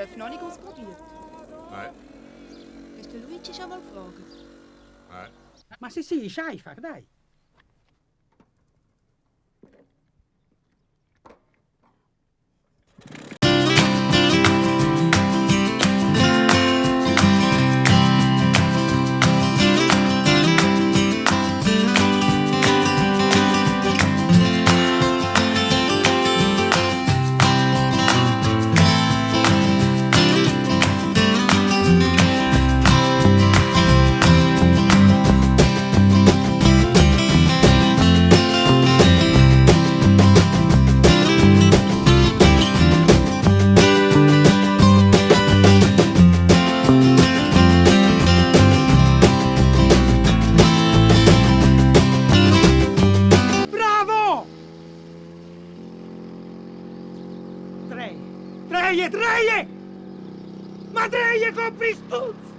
Chef noch nicht ausprobiert. Nein, Hast du Luigi schon mal gefragt? nein. Ma sì, ist einfach, dai. Bravo! Treje! Treje! Treje! Ma treje, Kopristus!